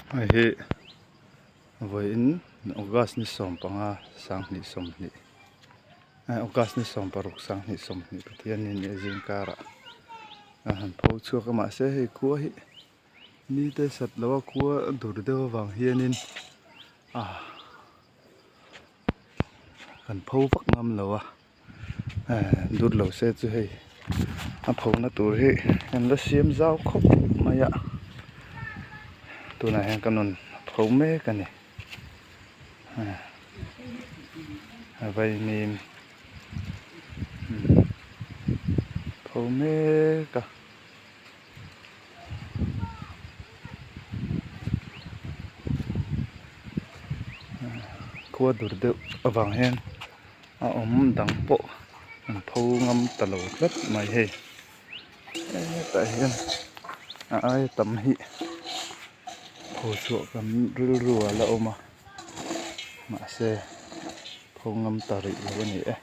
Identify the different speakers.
Speaker 1: Hei hi vawiin August ni 15 2020 August ni 16 2020 Pathianin a zingkarah a han pho chhuak a mahse hei khua hi ni te sat lo a khua dur deuh avang hianin ah kan pho vak ngam lo a. Dur lo se chu hei a phona tur hi an la siam zau khawp mai a tunah hian ka nun a pho mek a ni a vaimim pho mek a. Khua dur deuh avang hian a awm dang pawh an pho ngam ta lo tlat mai hei hetah hian a aia tam hi pho chhuah kan rilru a la awm a mahse pho ngam ta rih lo a ni e.